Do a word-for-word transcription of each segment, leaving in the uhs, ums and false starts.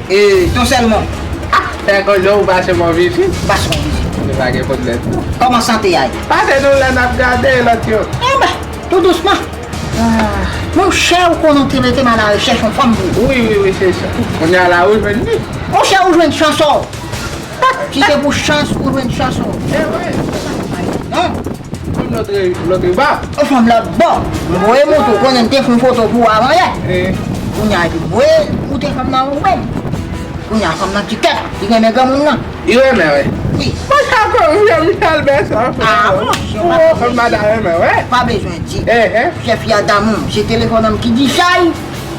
E, Ton Sèlmon. Ah, fè konnen ou pase mwen vizit. Pase mwen vizit. Se pa gen pwoblèm, non. Kòman sante a ye? Pase nou la n ap gade lòt yo. Enben, tou dousman. Ah. Monchè, ou konnen ou te mete m alarechèch yon fanm pou ou. Wi, wi, wi, se sa. Kounye a la, ou jwenn li. Monchè, ou jwenn chans ou. Si se pou chans, ou jwenn chans ou. E vre. Non. Fanm lòt re-, lòt riba. Yon fanm lòt bò. M voye montre w, konnen m te fè yon foto pou ou avan yè. E. Kounye a, epi m voye montre fanm nan ou menm. Kounye a, fanm nan ti tèt, li renmen granmoun nan. Li renmen, wi. Wi. Mwen sa konn Jean Michel Bèsan. Ah, monchè, ou konn madan renmen, wi. Pa bezwen di. Ehe. Chèf fi a damou m. Se telefòn nan ki di chay,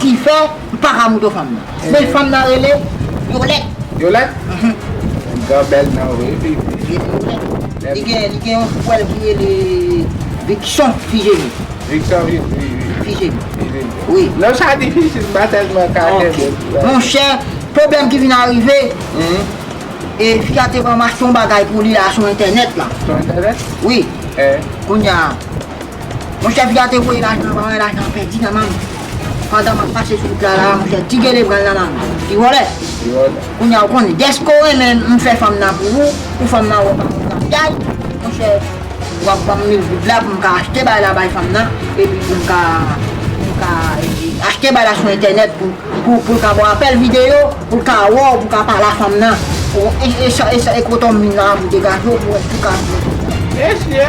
ki fè m pa ka montre fanm nan. Men fanm nan rele Yolèt. Yolèt? Mhm. Gran bèl non, wi, wi, wi. Li gen, li gen yon frè l ki rele Vicson Fizeme. Vicson, wi, wi, wi. Fizeme. Fizeme. Wi. Non, sa difisil, m pa tèlman ka kenbe. Ok. Monchè, pwoblèm ki vin arive, mhm, e fi a te ban m achte yon bagay pou li la sou entènèt la. Sou entènèt? Wi. Eh. Kounye a, monchè, fi a te voye lajan, pa wè lajan an pèdi nan men m. Pandan m ap pase sou wout la, la, monchè, ti gele pran l nan men m. Ti vòlè. Ti vòlè. Kounye a, ou konnen, dèske w renmen m fè fanm nan pou ou, pou fanm nan wè w pa konn kapyay, monchè, w ap ban m mil goud la pou m ka achte bagay la bay fanm nan, epi pou m ka, pou m ka, eh, achte bagay la sou entènèt pou pou, pou l ka ba w apèl videyo, pou l ka wè w, pou l ka pale a fanm nan. O, e, e sa, e sa, e kote w vin la pou degaje w, pou wè si w ka. Mesye,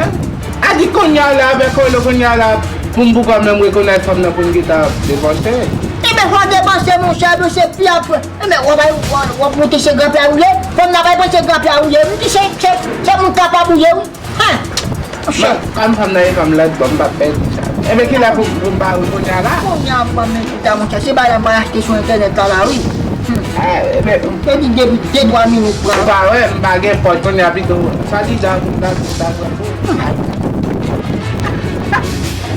a di kounye a la, avèk Olo kounye a la, pou m poko menm rekonèt fanm nan pou m gentan depanse. Enben, fò w depanse, monchè, nou se pi apre. Enben, w ap, w ap, w ap monte se granpyè a woule, fanm nan pa pran se granpyè a woule, m di se, se, se moun kapab ou ye, wi. Hen! Monchè. Kòm fanm nan e fanm lòt bò, m p ap pèdi sa. Enben, kilè pou, pou m pa ri kounye a la? Kounye a, pou m menm chita, monchè. Se bagay la m pral achte sou entènèt la, la, wi. Hmm. Eh, enben, m te di depi de twa minit pran. Ou pa wè, m pa gen pòch kounye a, pito. Sa di dan, dan, dan, dan. Hmm.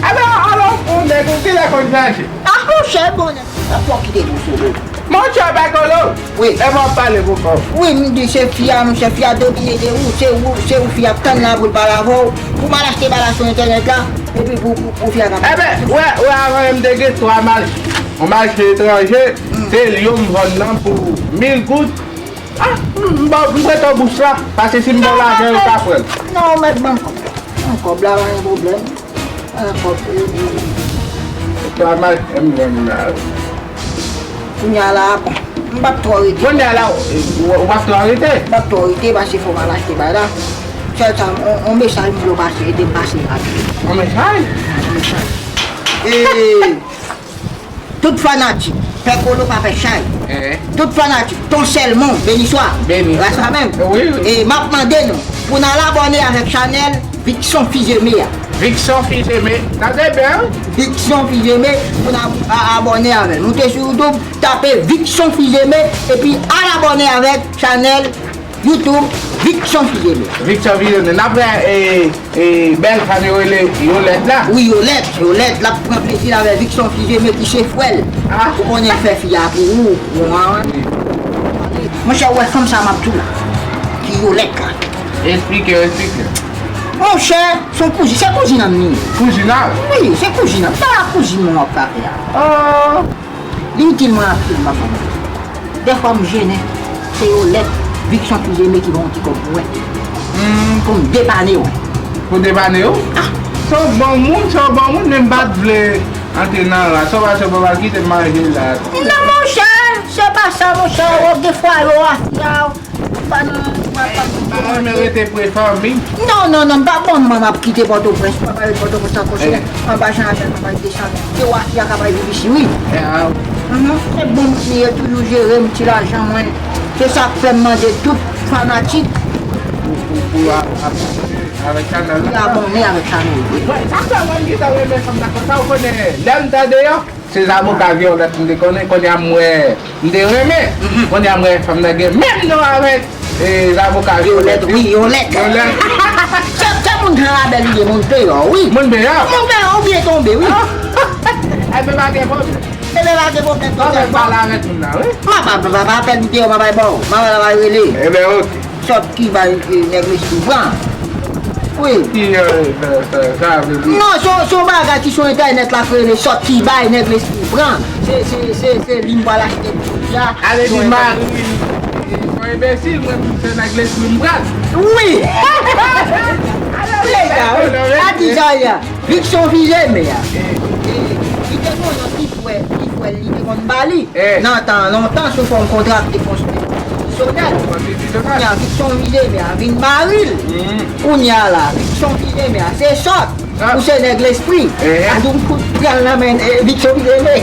Alò, alò, ou nèg, ou kilè konn chache? Ah, monchè, bon, nèg, sa fò kite pou sou. Monchè Bakolo! Wi. Epa w ap pale pou kò w. Wi, m di se fi a, monchè, fi a domine de ou, se ou, se ou fi a ap tann la pou l pale avè w, pou m al achte bagay la sou entènèt la, epi pou, pou, pou fi a ka. Enben, wè, wè, avan yè m te gen twa mache. Yon mache etranje, hmm, se Lyon m vann nan pou mil goud. Ah, m, m ba, m prete w bous la, paske si m ba w lajan, yo ka pran l. Non, ou mèt ban m kòb. Ban m kòb la, pa gen pwoblèm. An kòb, e, e, e. Travay, m jwenn la. Kounye a la, bon, m p ap twò rete. Kounye a la, ou, ou p ap twò rete? M p ap twò rete, paske fò m al achte bagay la. Sèl sa, on, on mesaj m vle w pase, ede m pase rapid. On mesaj? On mesaj. E, Tout fanatik, Pè Kolo pa fè chay. Eh. Tout fanatik, Ton Sèlmon, Beniswa. Beniswa. Ras la menm. Wi, wi. E m ap mande nou, pou n al abòne avèk chanèl Vicson Fizeme a. Vicson Fizeme, tande byen, wi. Vicson Fizeme, pou n a, a, abòne avè l. Moute sou YouTube, tape Vicson Fizeme, epi al abòne avèk chanèl YouTube, Vicson Fizeme. Vicson Fizeme. N ap wè, e, e, bèl fanm yo rele Yolèt la. Wi, Yolèt. Yolèt, l ap pran plezi l avè Vicson Fizeme ki se frè l. Ah. Ou konnen l fè fi a pou ou, pou mwen, wi. Monchè, ou wè fanm sa m ap di w la, ki Yolèt la. Esplike, esplike. Monchè, se yon kouzin, se kouzin an m li ye. Kouzin an? Wi, se kouzin an. Se pa kouzin mwen w ap frape a. Oh. Li itil mwen anpil, m ap ba w. Dèfwa m jennen, se Yolèt, Vicson Fizeme ki ban yon ti kòb pou mwen. Hmm. Pou m depane w. Pou depane w? Ah. Se yon bon moun, se yon bon moun, men m pa t vle antre nan ras. Se pa, se pa, pa kite m manje la. Non, monchè, se pa sa, monchè. Dèfwa yo afya. Pa nan, pa, pa, pa renmen rete pre fanmi. Non, non, non, m pa bon, mwen, m ap kite Pòtoprens, m pa rete Pòtoprens ankò, se anba Jan Abèl, m ap al desann. Se wafya k ap al viv isi, wi. Mhm. Se bon moun li ye, toujou jere m ti lajan mwen. Se sa k fè m mande tout fanatik. Pou, pou, pou a-, a-, avèk chanèl la. Pou abòne avèk chanèl, wi. Mwen, sa fè mwen gentan renmen fanm nan konsa, ou konnen, lè m ta deyò, se zaboka vyolèt m te konnen, kounye a m wè, m te renmen. Mhm. Kounye a m wè fanm nan gen menm non avèk, e, zaboka vyolèt. Vyolèt, wi, Yolèt. Yolèt. Se, se moun Jan Abèl li ye, moun peyò, wi. Moun peyò? Moun peyò, ou byen tonbe, wi. Enben, pa gen pwoblèm. Enben, pa gen pwoblèm. Anben, pale avèk moun nan, wi. M ap, m ap, m ap apèl li deyò, m ap al ba w, m ap al rele. Enben, oke. Sòt ki bay, e, nèg lespri pran. Wi. Ki, e, sa, sa vle di? Non, se, se yon bagay ki sou entènèt la k rele sòt ki bay nèg lespri pran. Se, se, se, se li m pral achte. Ale di mari m, e, yon enbesil, mwen menm se nèg lespri m pral. Wi. Alelouya. Wi. Sa di sa ya. Vik son vije mè a. Li te konn yon ti frè, ti frè li te konn ba li. Nan tan lontan sou fòm kontra ki te konstwi. Sodèl. Kounya vik son vije mè a vin mari l. Kounya la, vik son vije mè a se sòt. Ou se nèg lespri. Adou m kout pral nan men Victor Vitelé.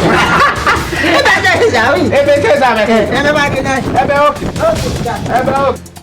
Ebyen se sa wi. Ebyen se sa mesye. Ebyen pa gen nan. Ebyen ok. Ebyen ok.